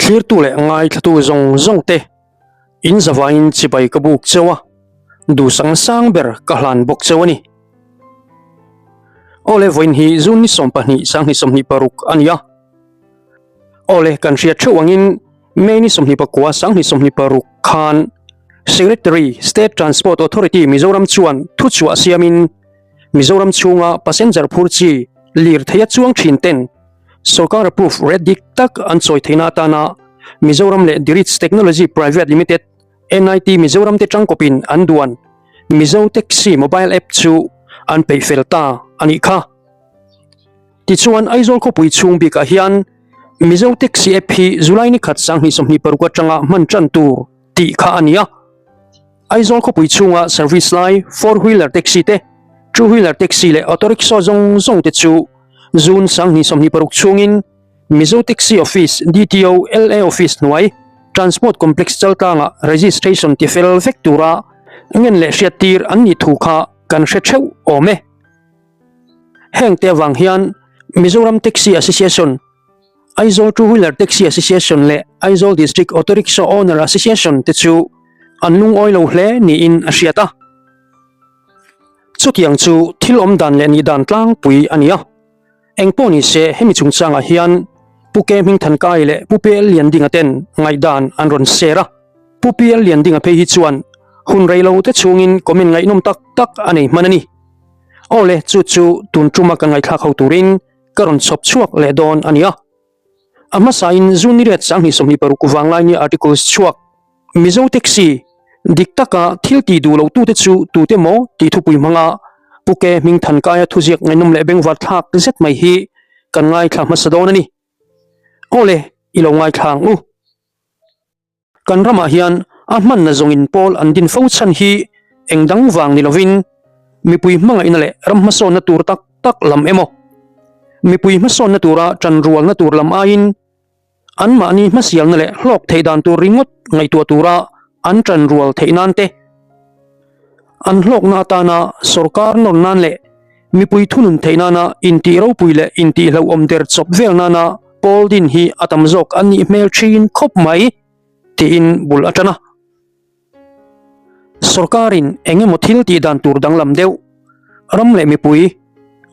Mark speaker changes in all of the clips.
Speaker 1: Thlirtu leh ngaithlatu zawng zawng te in zavaiin chibai ka buk cheu a, duhsakna sang ber ka hlan bawk cheu a ni. Awle vawiin hi June ni 12 sanghnih 26 a ni a. Awle kan hriat theuh angin May ni 29 sanghnih 26 khan Secretary, State Transport Authority Mizoram chuan thuchhuah siamin Mizoram chhunga passenger phur chi lirtheia chuang thin ten Sorkar approve rate dik tak an chawi theihna atana Mizoram leh Dirits Technology Private Limited, NIT Mizoram te tangkawpin an duan Mizo Taxi Mobile App chu an peih fel ta a nih kha. Tichuan Aizawl khawpui chhung bikah hian Mizo Taxi App hi July ni khat 2026 atanga hman tan tur tih kha a ni a. Aizawl khawpui chhunga service lai four wheeler taxi te, two wheeler taxi leh auto rickshaw zawng zawng te chu June 2026 chhungin Mizo Taxi Office DTO LA Office hnuai Transport Complex Chaltlangah registration ti fel vek tura ngen leh hriattir an nih thu kha kan hre theuh awm e. Heng te avang hian Mizoram Taxi Association, Aizawl Two Wheeler Taxi Association leh Aizawl District Auto Rickshaw Owner Association te chu an lungawi lo hle niin a hriat a. Chutiang chu thil awm dan leh nih dan tlangpui a ni a. Engpawh ni se hemi chungchangah hian Pu Ke Hmingthankai leh Pu PL Liandinga ten ngaihdan an rawn share a. Pu PL Liandinga phei hi chuan hun rei lo te chhungin comment ngaihnawm tak tak a nei hman a ni. Awle chu chu tun tuma kan ngaihthlak ho turin ka rawn chhawp chhuak leh dawn a ni a. A hmasain June ni riat 2026 vanglai nia articles chhuak Mizo Taxi dik taka thil tih duh loh tute chu tute maw tih thupui hmanga Pu Ke Hmingthankaia thuziak ngaihnawm leh bengvar thlak zet mai hi kan ngaithla hmasa dawn a ni. Awle, i lo ngaithla ang u. Kan ramah hian a hmanna zawngin pawl an din fo chhan hi eng dang vang ni lovin mipui hmangaihna leh ram hmasawnna tur tak tak lam emaw, mipui hmasawnna tura tanrualna tur lam aiin anmahni hmasialna leh hlawk theih dan tur ringawt ngaihtuah tura an tanrual theih nan te, an hlawkna atana sorkar nawr nan leh Mipui thunun theih nana intih ropui leh intih hlauhawm der chawp vel nana pawl din hi a tam zawk an nih hmel thin khawp mai, tiin bul a tan a. Sorkarin eng emaw thil tih dan tur danglam deuh, ram leh mipui,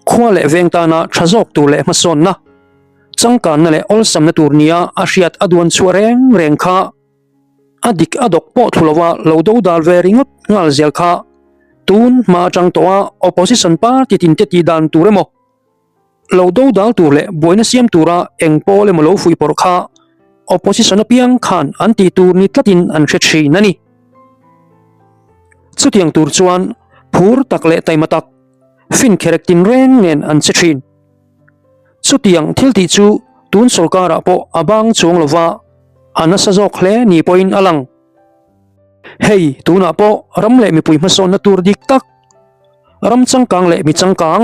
Speaker 1: khua leh veng tana tha zawk tur leh hmasawnna, changkanna leh awlsamna tur nia a hriat a duan chhuah reng reng kha, A dik a dawk pawh thlu lova lo do dal ve ringawt nghal zel kha tun hma atang tawh a opposition party tin te tih dan tur emaw lo do dal tur leh buaina siam tura eng pawl emaw lo fuih pawrh kha opposition apiang khan an tih tur ni tlatin an hre thin a ni. Chutiang tur chuan phur tak leh taima tak fin kherek tinreng nen an che thin. Chutiang thil tih chu tun sorkarah pawh a bang chuang lo va, a nasa zawk hle ni pawhin a lang. Hei, tunah pawh ram leh mipui hmasawnna tur dik tak, ram changkang leh mi changkang,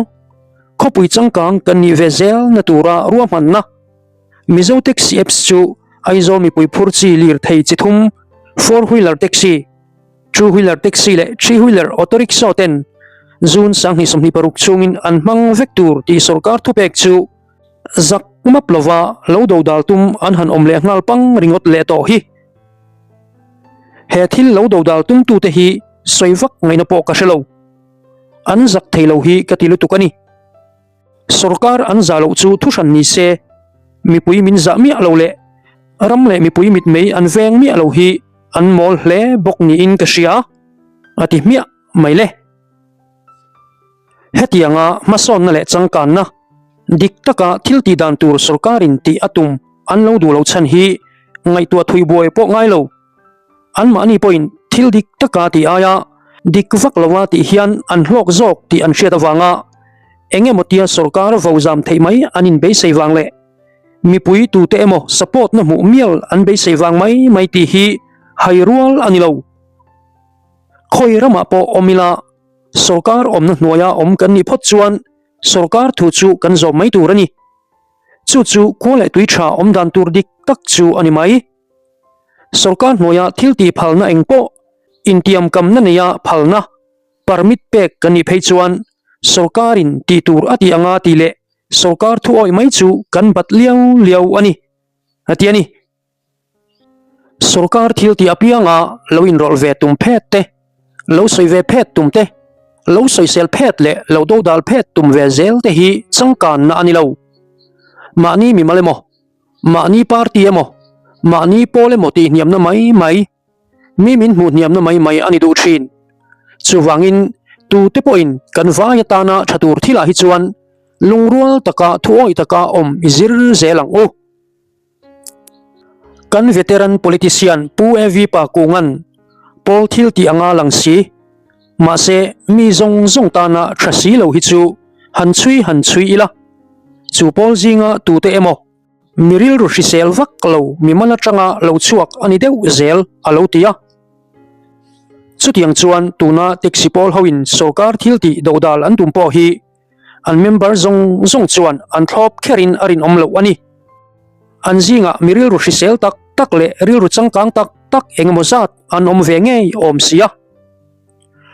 Speaker 1: khawpui changkang kan nih ve zelna tura ruahmanna Mizo Taxi Apps chu Aizawl mipui phur chi lirthei chi thum, four wheeler taxi, Two wheeler taxi leh three wheeler auto rickshaw ten June 2026 chhungin an hmang vek tur tih sorkar thupek chu zak map lova lo dodal tum an han awm leh nghal pang ringawt leh tawh hi. He thil lo dodal tumtute hi sawi vak ngaihna pawh ka hre lo. An zak thei lo hi ka ti lutuk a ni. Sorkar an zah loh chu thuhran ni se, mipui min zah miah lo leh ram leh mipui mitmei an veng miah lo hi an mawl hle bawk niin ka hria, a ti hmiah mai le. Hetianga hmasawnna leh changkanna dik taka thil tih dan tur sorkarin tih a tum an lo duh lo chhan hi ngaihtuah thui buai pawh ngai lo. Anmahni pawhin thil dik taka tih aia dik vak lova tih hian an hlawk zawk tih an hriat avanga eng emaw tia sorkar vo zam theih mai an inbeisei vang leh mipui tute emaw support na hmuh mial an beisei vang mai mai tih hi hai rual a ni lo. Khawi ramah pawh awm ila sorkar awmna hnuaia awm kan nih phawt chuan sorkar thu chu kan zawm mai tur a ni. Chu chu khua leh tui tha awm dan tur dik tak chu a ni mai. Sorkar hnuaia thil tih phalna eng pawh intiamkamna neia phalna, permit, pek kan nih phei chuan sorkarin tih tur a tih anga tih leh sorkar thu awih mai chu kan bat liau liau a ni, a ti a ni. Sorkar thil tih apianga lo inrawlh ve tum phet te, lo sawi ve phet tum te, lo sawisel phet leh lo dodal phet tum ve zel te hi changkanna a ni lo. Mahni mimal emaw, mahni party emaw, mahni pawl emaw tihhniamna mai mai, mi min hmuh hniamna mai mai a ni duh thin. Chuvangin tute pawhin kan vai atana tha tur thilah hi chuan lungrual taka thuawih taka awm i zir zel ang u. Kan veteran politician Pu AV Pakunga'n pawl thil tih anga lang si, mahse mi zawng zawng tana tha si lo hi chu han chhui han chhui ila, chu pawl zinga tute emaw, Mi rilru hrisel vak lo mimal atanga lo chhuak a ni deuh zel a lo ti a. Chutiang chuan tuna taxi pawl hoin sorkar thil tih dodal an tum pawh hi an member zawng zawng chuan an thlawp kherin a rinawm loh a ni. An zingah mi rilru hrisel tak tak leh rilru changkang tak tak engemaw zat an awm ve ngei awm si a.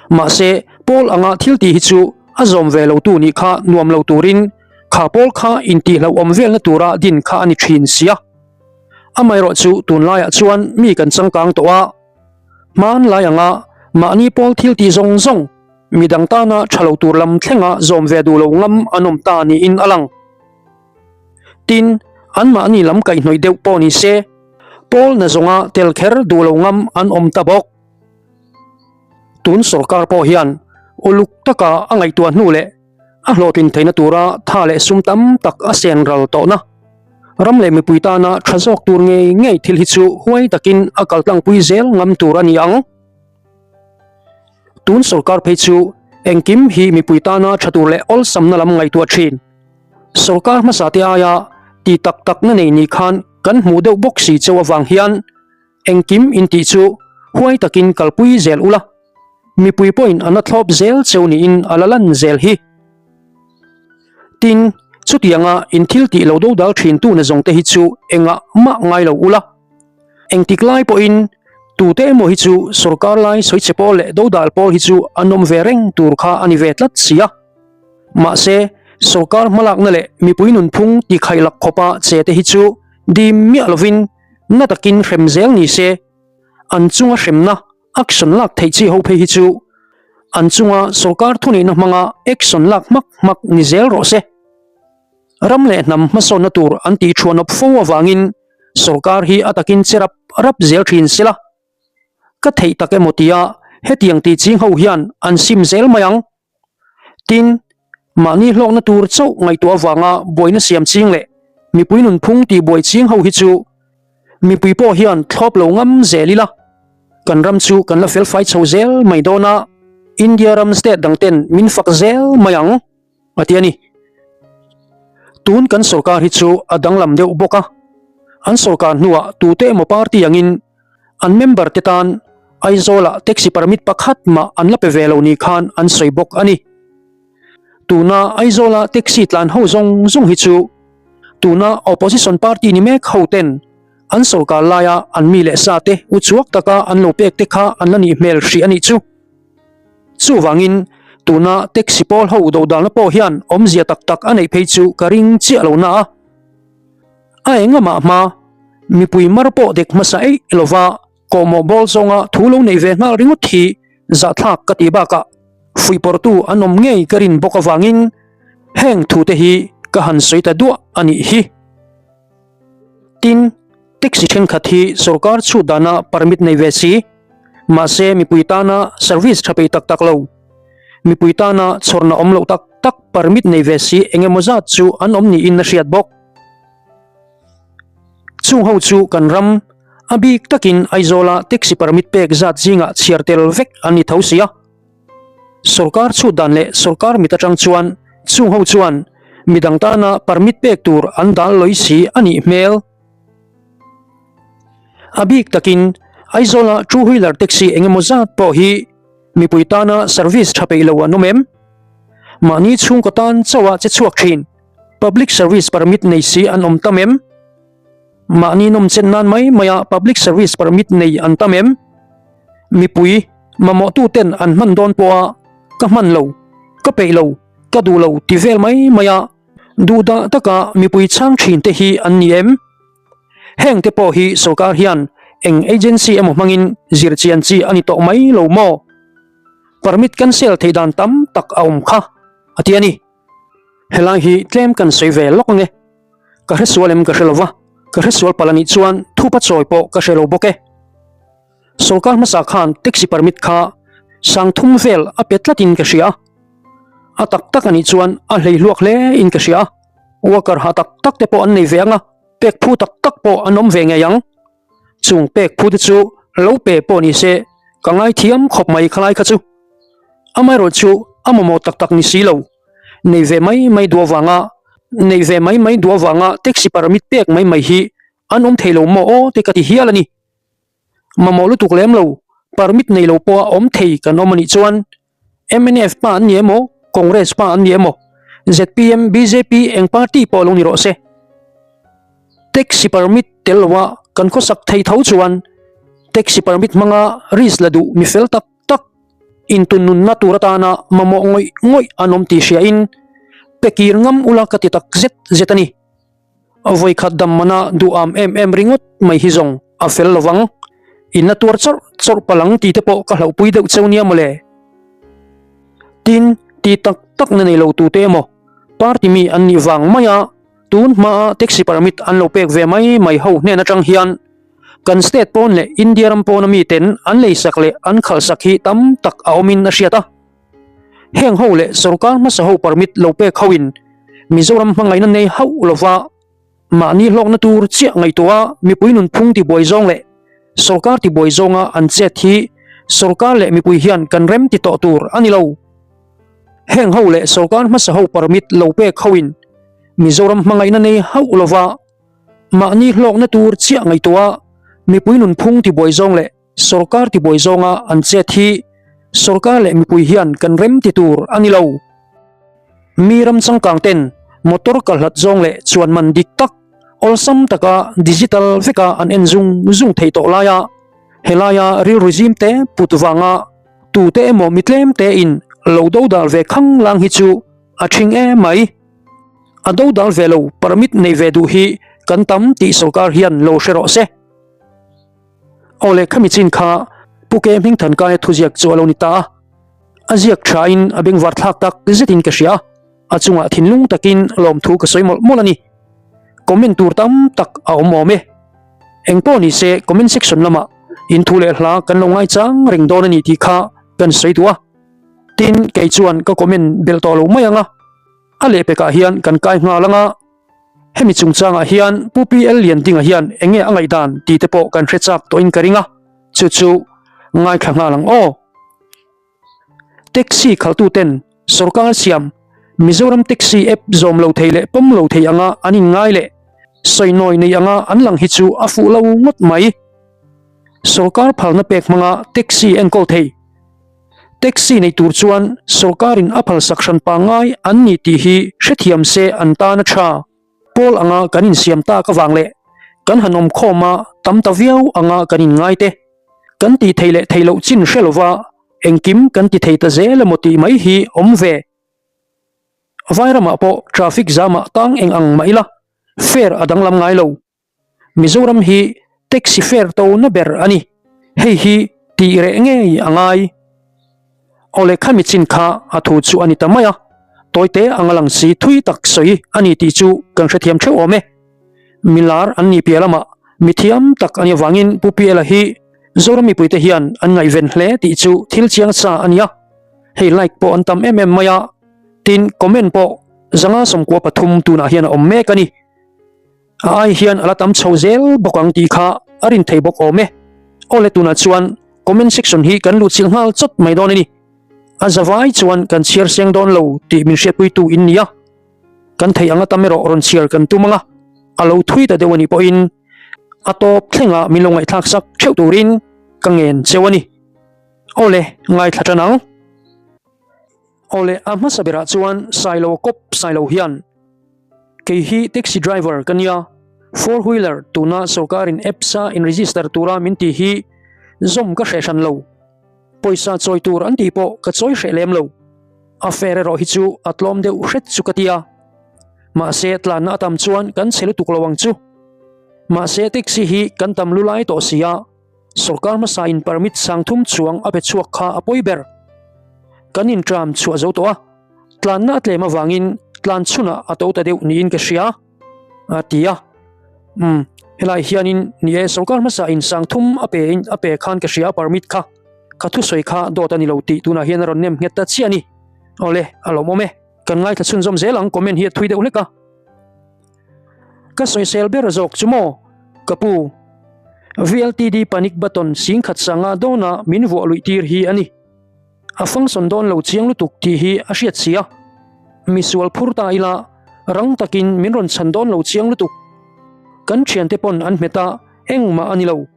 Speaker 1: Mahse, pawl anga thil tih hi chu a zawm ve lo tu nih kha nuam lo turin kha pawl kha intihhlauhawm velna tura din kha a ni thin sia. Amaherawh chu tunlaiah chuan mi kan changkang tawh a, hmanlai anga mahni pawl thil tih zawng zawng midang tana tha lo tur lam thlenga zawm ve duh lo ngam an awm ta niin a lang. Tin, anmahni lam kaihhnawih deuh pawh ni se, pawl nazawnga tel kher duh lo ngam an awm ta bawk. Tun sorkar pawh hian uluk taka a ngaihtuah hnu leh a hlawhtlin theihna tura tha leh sum tam tak a sen ral tawhna ram leh mipui tana tha zawk tur ngei ngei thil hi chu huai takin a kaltlangpui zel ngam tur a ni ang. Tun sorkar phei chu engkim hi mipui tana tha tur leh awlsamna lam ngaihtuah thin. Sorkar hmasa te aia ti tak takna nei ni khan kan hmuh deuh bawk si chauh avang hian Engkim intih chu huai takin kalpui zel ula, mipui pawhin an la thlawp zel cheu niin a la lan zel hi. Tin, chutianga in thil tih lo dodal thintu na zawngte hi chu engah mah ngai lo ula. Engtik lai pawhin tute emaw hi chu sorkar lai sawichhe pawl leh dodal pawl hi chu an awm ve reng tur kha a ni ve tlat si a. Mahse, sorkar hmalakna leh mipui nunphung tikhailak khawpa che te hi chu dim miah lovin, Na takin hrem zel ni se, an chunga hremna action lak theih chi ho phei hi chu an chunga sorkar thuneihna hmanga action lak hmak hmak ni zel rawh se. Ram leh hnam hmasawnna tur an tih thuanawp fo avangin sorkar hi a takin che rap rap zel thin sela. Ka theih tak emaw tia hetiang tih ching ho hian an sim zel mai ang. Tin, mahni hlawkna tur chauh ngaihtuah avanga buaina siam ching leh mipui nunphung tihbuai ching ho hi chu mipui pawh hian thlawp lo ngam zel ila, kan ram chu kan la felfai chho zel mai dawn a, India ram state dang ten min fak zel mai ang, a ti a ni. Tun kan sorkar hi chu a danglam deuh bawk a, an sorkar hnuah tute emaw party angin An member te tan Aizawlah taxi permit pakhat mah an la pe ve lo ni khan an sawi bawk a ni. Tuna Aizawla taxi tlan ho zawng zawng hi chu tuna opposition party ni mek ho ten an sorkar laia an mi leh sa te uchuak taka an lo pek te kha an la nih hmel hrih a nih chu. Chuvangin tuna taxi pawl ho dodalna pawh hian awmzia tak tak a neih phei chu ka ring chiah lo na a. A engamah hma, mipui mar pawh dek hmasa eih lova kawhmawh bawl zawnga thu lo neih ve nghal ringawt hi zahthlak ka tih bakah fuihpawrhtu an awm ngei ka rin bawk avangin heng thute hi ka han sawi ta duah a nih hi. Tin, taxi thenkhat hi sorkar chhut dana permit nei ve si, mahse mipui tana service tha peih tak tak lo, mipui tana chhawrna awm loh tak tak permit nei ve si engemaw zat chu an awm niin a hriat bawk. Chung ho chu kan ram, a bik takin Aizawla taxi permit pek zat zingah chhiar tel vek an ni tho si a. Sorkar chhut dan leh sorkar mit atang chuan chung ho chuan midang tana permit pek tur an dal lawi si a nih hmel. A bik takin Aizawla two wheeler taxi engemaw zat pawh hi mipui tana service tha peih lo an awm em? Mahni chhungkaw tan chauha che chhuak thin. Public service permit nei si an awm tam em? Mahni nawmchen nan mai maia public service permit nei an tam em? Mipui, mamawhtu ten an hman dawn pawha ka hman lo, ka peih lo, ka duh lo ti vel mai maia duhdah taka mipui chhang thin te hi an ni em? Heng te pawh hi sorkar hian eng agency emaw hmangin zir chian chi a ni tawh mai lo maw? Permit cancel theih dan tam tak a awm kha, a ti a ni. Helai hi tlem kan sawi ve lawk ange. Ka hre sual em ka hre lova, ka hre sual palh anih chuan thupa chawi pawh ka hre lo bawk e. Sorkar hmasa khan taxi permit kha 3000 vel a pe tlatin ka hria. A tak tak anih chuan a hlei hluak hle in ka hria. Worker ha tak tak te pawh an nei ve anga, pek phu tak tak pawh an awm ve ngei ang. Chung pek phu te chu lo pe pawh ni se ka ngaithiam khawp mai khalai kha chu. Amaherawh chu a mamawh tak tak ni si lo. Nei ve mai mai duh avanga nei ve mai mai duh avanga taxi permit pek mai mai hi an awm thei lo maw aw te ka ti hial a ni. Mamawh lutuk lem lo, permit nei lo pawha awm thei kan awm a nih chuan mnf pa an ni emaw, Congress pa an ni emaw, zpm, bjp eng party pawh lo ni rawh se. Taxi permit tel loa kan khawsak thei tho chuan taxi permit hmanga risk la duh mi fel tak tak intunnunna tur atana mamawh ngawih ngawih an awm tih hriain pe kir ngam ula ka ti tak zet zet a ni. Vawi khat dam mana duham em em ringawt mai hi zawng a fel lo vang. In la tuar chawrh chawrh palh ang tih te pawh ka hlauhpui deuh cheu nia mawle. Tin, ti tak tak na nei lo tute emaw party mi an nih vang maia tun hmaa taxi permit an lo pek ve mai mai ho hnen atang hian kan state pawn leh India ram pawna miten an leisak leh an khalhsak hi tam tak a awmin a hriat a. Heng ho leh sorkar hmasa ho permit lo pek hoin Mizoram hmangaihna nei hauh lova mahni hlawkna tur chiah ngaihtuah mipui nunphung tibuai zawng leh sorkar tibuai zawnga an chet hi sorkar leh mipui hian kan rem ti tawh tur a ni lo. Heng ho leh sorkar hmasa ho permit lo pek hoin Mizoram hmangaihna nei hauh lova mahni hlawkna tur chiah ngaihtuah mipui nunphung tibuai zawng leh Sorkar tibuai zawnga an chet hi sorkar leh mipui hian kan rem ti tur a ni lo. Mi ram changkang ten motor kalhlat zawng leh chuan man dik tak, awlsam taka digital veka an en zung zung thei tawh laia helaia rilru zim te put vanga tute emaw mi tlem tein lo dodal ve khang lang hi chu a thing em mai. A dodal ve lo permit nei ve duh hi kan tam tih sorkar hian lo hre rawh se. Aw leh khami chin kha Pu Ke Hmingthankaia thuziak chu a lo ni ta a, a ziak thain a bengvar thlak tak zetin ka hria a, a chungah thinlung takin lawmthu ka sawi mawlh mawlh a ni. Comment tur tam tak a awm awm e. Engpawh ni se comment section lamah in thu leh hla kan lo ngaichang reng dawn a ni tih kha kan sawi duh a, tin kei chuan ka comment belh tawh lo mai ang a, a lehpekah hian kan kai nghal ang a. Hemi chungchangah hian Pu PL Liandinga hian eng nge a ngaihdan tih te pawh kan hre chak tawhin ka ring a, chu chu ngaithla nghal ang aw. Taxi khalhtuten sorkar siam Mizoram Taxi App zawm lo thei leh pawm lo thei anga an inngai leh sawinawi nei anga an lang hi chu a fuh lo ngawt mai. Sorkar phalna pek hmanga taxi enkawl thei. Taxi nei tur chuan sorkarin a phalsak hran pangngai an ni tih hi hrethiam se an tan a tha. Pawl anga kan insiam tak avang leh kan han awm khawm a tam ta viau anga kan inngai te. Kan tih theih leh theih loh chin hre lova engkim kan ti thei ta zel emaw tih mai hi awm ve. Vairamah pawh traffic zamah tang eng ang mah ila fare a danglam ngai lo. Mizoram hi taxi fare to na ber a ni. Hei hi tih reh ngei a ngai. Awle khami chin kha a thu chu a ni ta mai a, tawite anga lang si thui tak sawi a ni tih chu kan hrethiam theuh awm e. Milar an nih piah lamah mithiam tak a nih avangin Pu Piela hi Zoram mipuite hian an ngaihven hle tih chu thil chiang sa a ni a. Hei like pawh an tam em em mai a, tin comment pawh 593 tunah hian a awm mek a ni. A ai hian a la tam chho zel bawk ang tih kha a rin thei bawk awm e. Awle tunah chuan comment section hi kan lut chilh nghal chawt mai dawn a ni. A zavai chuan kan chhiar seng dawn lo tih min hriatpuitu in ni a. Kan theih anga tam erawh rawn chhiar kan tum ang a, a lo thui ta deuh a nih pawhin a tawp thlengah min lo ngaihthlak sak theuh turin ka ngen cheu a ni. Awle ngaithla tan ang. Awle a hmasa berah chuan Sailo kawp Sailo hian kei hi taxi driver ka nia, four wheeler tuna sorkarin apps a in register tura min tih hi zawm ka hreh hran lo, pawisa chawi tur an tih pawh ka chawi hreh lem lo, a fare erawh hi chu a tlawm deuh hret chu ka tia, mahse tlanna a tam chuan kan chhe lutuk lo ang chu. Mahse taxi hi kan tam lu lai tawh si a, sorkar hmasa in permit 3000 chuang a pe chhuak kha a pawi ber. Kan intram chhuah zo tawh a, tlanna a tlem avangin tlan chhunah a to ta deuh niin ka hria, a ti a. Umm, helai hianin ni e sorkar hmasa in 3000 a pe in a pe khan ka hria permit kha, ka thusawi kha dawt a ni lo tih tunah hian a rawn nem nghet ta chiah a ni. Awle, a lawmawm e. Kan ngaithla chhunzawm zel ang comment hi a thui deuh hlek a. Ka sawisel ber zawk chu maw? Ka pu, VLTD panic button 10,000 sanga dawna min vuah luih tir hi a ni. A function dawn lo chiang lutuk tih hi a hriat si a. Misual phur ta ila rang takin min rawn chhan dawn lo chiang lutuk. Kan thiante pawn an hmet a, engmah a ni lo.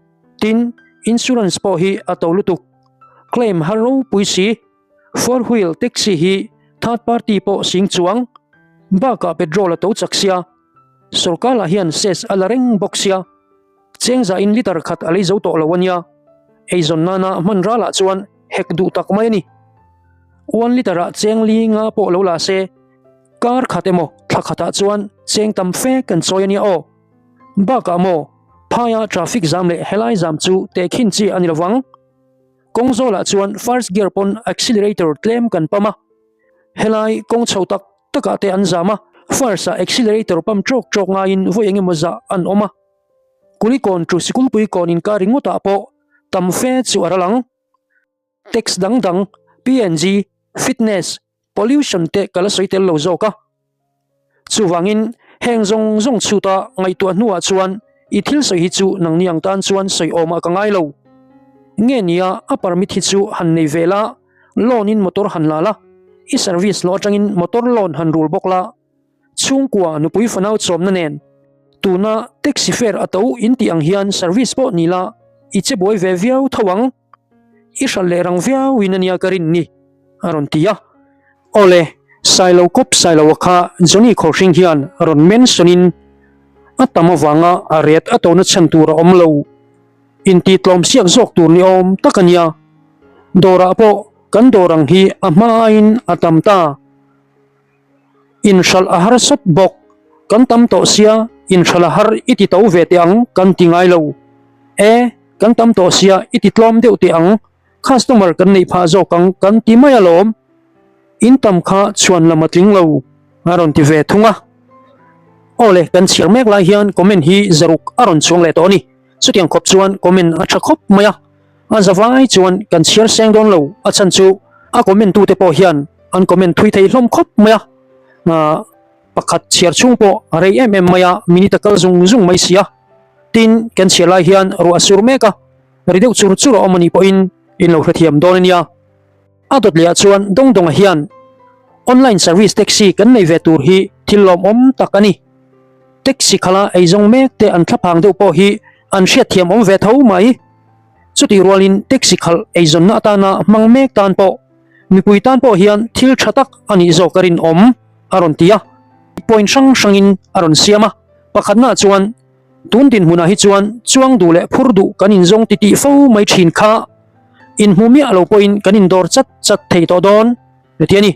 Speaker 1: Tin, insurance pawh hi a to lutuk. Claim har ropui si. Four wheel taxi hi third party pawh sing chuang bakah petrol a to chak sia, sorkar lah hian cess a la reng bawk sia, chengzah in litre khat a lei zo tawh lo ania, eizawn nana hman ralah chuan hek duh tak mai a ni. One litre ah cheng li nga pawh lo la se, kar khat emaw thla khatah chuan cheng tam fe kan chawi ania aw. Bakah maw phaia traffic zam leh helai zam chu tehkhin chi a ni lovang. Kawng zawlah chuan first gear pawn accelerator tlem kan pam a, helai kawng chho tak takah te an zam a, first ah accelerator pam trawk trawk ngaiin vawi eng emaw zah an awm a, Kulikawn chu sikulpui kawn inkar ringawtah pawh tam fe chu a ral ang. Tax dang dang, PNG, fitness, Pollution te ka la sawi tel lo zawk a. Chuvangin heng zawng zawng chhuta ngaihtuah hnuah chuan i thil sawi hi chu nangni ang tan chuan sawi awmah ka ngai lo. Nge nia a permit hi chu han nei ve la, loan in motor han la la, i service hlawh atangin motor loan han rul bawk la, chhungkua nupui fanau chawmna nen tuna taxi fare a to in tih ang hian service pawh ni la i che buai ve viau tho ang. I hralh leh rang viau in ania ka rin ni, a rawn ti a. Awle, Sailo kawp Sailoa kha Johnny Khawlhring hian rawn mention in a tam avanga a ret a tona chhan tur a awm lo. Inti tlawm siak zawk tur ni awm tak ania. Dawrah pawh kan dawr ang hi a hma aiin a tam ta. Inhralh a har sawt bawk. Kan tam tawh sia, inhralh a har i ti to ve teh ang kan ti ngai lo. E, kan tam tawh sia i ti tlawm deuh teh ang, customer kan neih phah zawk ang kan ti mai alawm. In tam kha chhuan lam a tling lo, a rawn ti ve thung a. Aw le, kan chhiar mek lai hian comment hi zaruk a rawn chhuang leh tawh a ni. Chutiang khawp chuan comment a tha khawp mai a. A zavai chuan kan chhiar seng dawn lo, a chhan chu a comment tute pawh hian an comment thui thei hlawm khawp mai a, pakhat chhiar chhung pawh a rei em em mai a, minute a kal zung zung mai si a. Tin, kan chhiar lai hian ruah a sur mek a, ri deuh chur chur a awm a nih pawhin in lo hrethiam dawn a nia. A dawt leh ah chuan Dawngdawnga hian online service taxi kan nei ve tur hi thil lawmawm tak a ni. Taxi khala eizawng mek te an thlaphang deuh pawh hi an hriatthiam awm ve tho mai. Chutih rualin taxi khalh eizawnna atana hmang mek tan pawh mipui tan pawh hian thil tha tak a nih zawk a rinawm a rawn ti a. Point hrang hrangin a rawn siam a, pakhatnaah chuan tun dinhmunah hi chuan chuang duh leh phur duh kan inzawng titih fo mai thin kha inhmu miah lo pawhin kan indawr chat chat thei tawh dawn a ti a ni.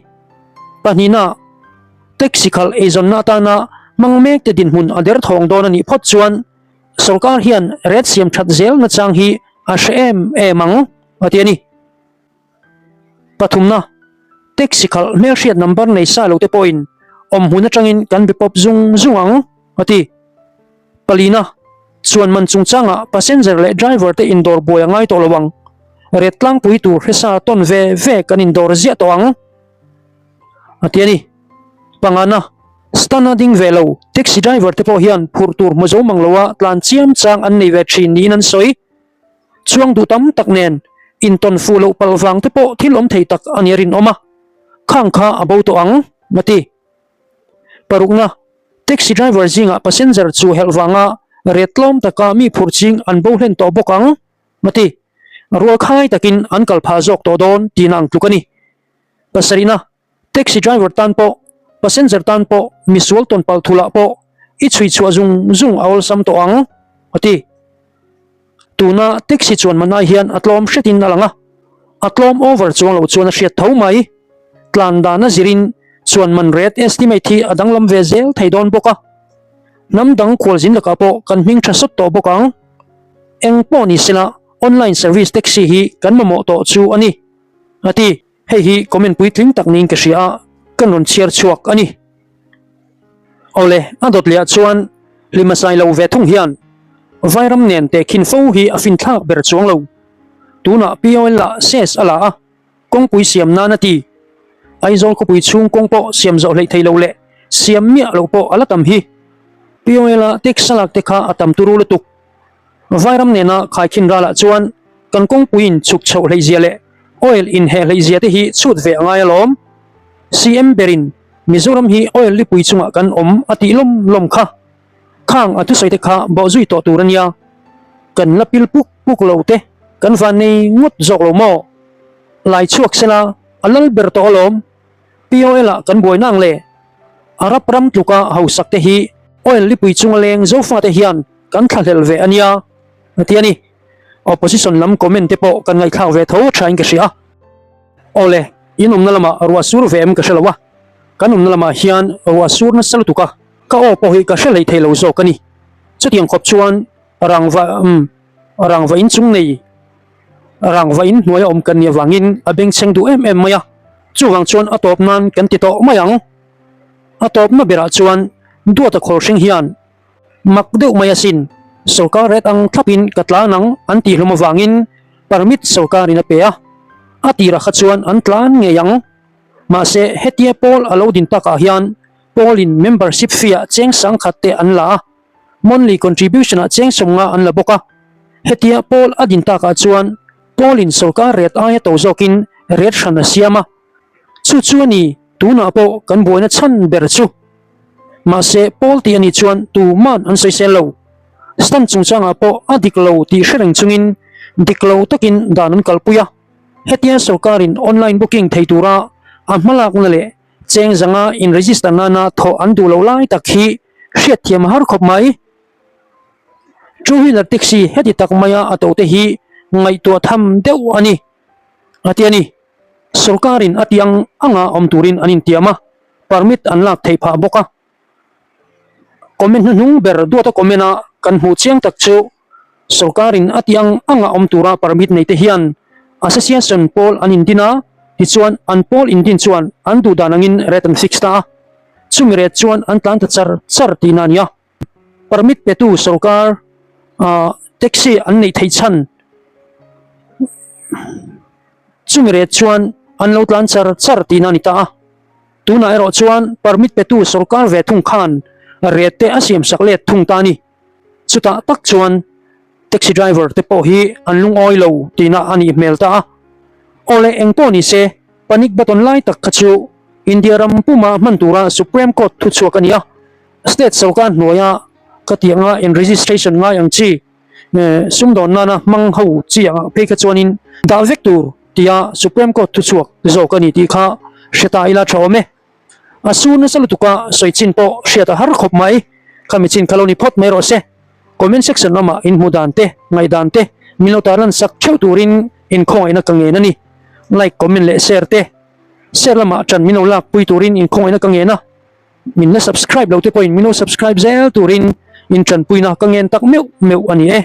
Speaker 1: Pahnihna, taxi khalh eizawnna atana hmang mekte dinhmun a derthawng dawn a nih phawt chuan Sorkar hian ret siam that zel nachang hi a hre em em ang, a ti a ni. Pathumna, taxi khalh hmelhriat number nei sa lo te pawhin awm hmun atangin kan be pawp zung zung ang, a ti. Palina, chuan man chungchangah passenger leh driver te indawr buai a ngai tawh lo ang. Ret tlangpui tur hresa tawn ve ve kan indawr ziah tawh ang, a ti a ni. Pangana, stand a ding ve lo, taxi driver te pawh hian phurh tur hmu zo mang loa tlan chiam chang an nei ve thin niin an sawi. Chuang duh tam tak nen intawn fuh loh palh vang te pawh thil awm thei tak a nia rinawm a, khang kha a bo tawh ang, a ti. Parukna, taxi driver zingah passenger chu helh vanga ret tlawm taka mi phurh ching an bo hlen tawh bawk ang, a ti. Rualkhai takin an kal phah zawk tawh dawn tihna ang tluk a ni. Pasarihna, Taxi driver tan pawh, passenger tan pawh, misual tawn palh thulah pawh i chhui chhuah zung zung a awlsam tawh ang, a ti. Tuna taxi chuan man ai hian a tlawm hretin a lang a, a tlawm over chuang lo chuan a hriat tho mai. Tlan dan a zirin chuan man rate estimate hi a danglam ve zel thei dawn bawk a. Hnam dang khualzin lakah pawh kan hming tha sawt tawh bawk ang. Eng pawh ni sela online service taxi hi kan mamawh tawh chu a ni, a ti. Hei hi comment puitling tak niin ka hria a, kan rawn chhiar chhuak a ni. Awle, a dawt leh ah chuan hlima sai lo ve thung hian Vairam nen tehkhin fo hi a finthlak ber chuang lo. Tunah POL ah ses a la a, kawngpui siam nan a ti. Aizawl khawpui chhung kawng pawh siam zawh hleih thei lo leh siam miah loh pawh a la tam hi. POL a tax a lak te kha a tam turu lutuk. Vairam nena khaikhin ralah chuan kan kawngpuiin chhuk chhoh hleihzia leh oil inheh hleihzia te hi chhut ve a ngai alawm. CM berin Mizoram hi oil lipui chungah kan awm a tih lawm lawm kha. Khang a thusawi te kha bawh zui tawh tur a nia. Kan la pil puk puk lo te kan van nei ngawt zawk lo maw? Lai chhuak sela a lal ber tawh alawm. POL ah kan buai nang le. Arab ram tluka hausak te hi oil lipui chunga leng Zofate hian kan thlahlel ve a nia a ti a ni. Opposition lam comment te pawh kan ngaihthlak ve tho thain ka hria. Awle, in awmna lamah ruah sur ve em ka hre lo a, kan awmna lamah hian ruah sur nasa lutuk a, ka aw pawh hi ka hre hlei thei lo zawk a ni. Chutiang khawp chuan rangva umm rangva inchung nei rangva in hnuaia awm kan nih avangin a bengchheng duh em em mai a, chuvang chuan a tawp nan kan ti tawh mai ang. A tawpna berah chuan Duata Khawlhring hian Mak deuh mai asin, sorkar ret ang thlapin ka tlan ang an tih hlawm avangin permit sorkarin a pe a, a tirah kha chuan an tlan ngei ang. Mahse, hetia pawl a lo din takah hian pawlin membership fee-ah cheng sangkhat te an la a, monthly contribution-ah cheng sawmnga an la bawk a. Hetia pawl a din takah chuan pawlin sorkar ret aia to zawkin ret hran a siam a, chu chu a ni tunah pawh kan buaina chhan ber chu. Mahse, Paul tih a nih chuan tuman an sawisel lo. Stan chungchangah pawh a dik lo tih hre reng chungin dik lo takin dan an kalpui a. Hetia sorkarin online booking thei tura a hmalakna leh cheng zanga in-register nana thawh an duh loh lai tak hi hriatthiam a har khawp mai. Two wheeler taxi heti tak maia a tote hi ngaihtuah tham deuh a ni, a ti a ni. Sorkarin a tih ang anga awm turin an intiam a. Permit an lak theih phah bawk a. Comment hnuhnung ber duata comment a kan hmuh chiang tak chu sorkarin a tih ang anga awm tura permit nei te hian association pawl an indin a, tichuan an pawl indin chuan an duh dan angin rate an fix ta a, chumi rate chuan an tlan ta char char tihna a ni a. Permit petu sorkar taxi an neih theih chhan chumi rate chuan an lo tlan char char tihna a ni ta a. Tunah erawh chuan permit petu sorkar ve thung khan rate te a siam sak let thung ta a ni. Chutah tak chuan taxi driver te pawh hi an lungawi lo tihna a nih hmel ta a. Awle eng pawh ni se panic button lai tak kha chu India ram puma hman tura Supreme Court thuchhuak a ni a. State sorkar hnuaia ka tih anga in registration ngai ang chi sumdawn nana hmang ho chi angah phei kha chuanin dah vek tur tia Supreme Court thuchhuak zawk a ni tih kha hre ta ila tha awm e. A su nasa lutuka sawi chin pawh hriat a har khawp mai. Khami chin kha lo ni phawt mai rawh se. Comment section lamah in hmu dan te, ngaihdan te min lo tarlan sak theuh turin inkhawngaihna ka ngen a ni. Like, comment leh share te share lamah ṭan min lo lakpui turin inkhawngaihna ka ngen a. Min la subscribe lo te pawhin min lo subscribe zel turin in tanpuina ka ngen tak meuh meuh a ni e.